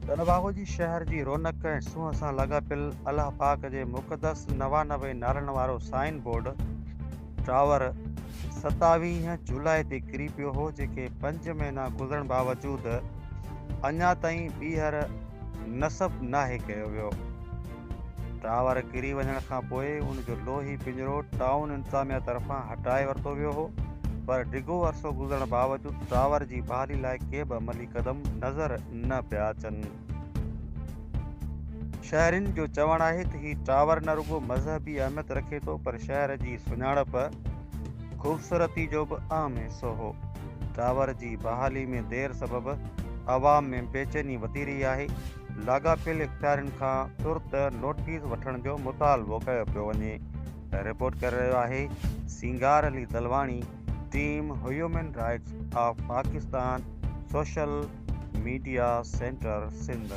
ٽنڊوباگو جي شهر جي رونق ۽ سونهن سان لاڳاپيل الله پاڪ جي مقدس 99 نالن وارو سائن بورڊ ٽاور 27 جولاء تي ڪري پيو هو، جيڪي 5 مهينا گذرڻ باوجود اڃا تائين ٻيهر نصب ناهي ڪيو ويو. ٽاور ڪري وڃڻ کان پوء ان جو لوهي پڃرو ٽائون انتظاميا طرفان هٽائي ورتو ويو هو، پر ڊگهو عرصو گذرڻ باوجود ٽاور جي بحالي لاء ڪي به عملي قدم نظر نه پيا اچن. شهرين جو چوڻ آهي ته هي ٽاور نه رڳو مذهبي اهميت رکي ٿو پر شهر جي سڃاڻپ، خوبصورتي جو به اهم حصو هو. ٽاور جي بحالي ۾ دير سبب عوام ۾ بيچيني وڌي رهي آهي. لاڳاپيل اختيارين کان ترت نوٽيس وٺڻ جو مطالبو ڪيو پيو وڃي. رپورٽ ڪري رهيو آهي Singar Ali Dalwani, team human rights of Pakistan social media centre Sindh.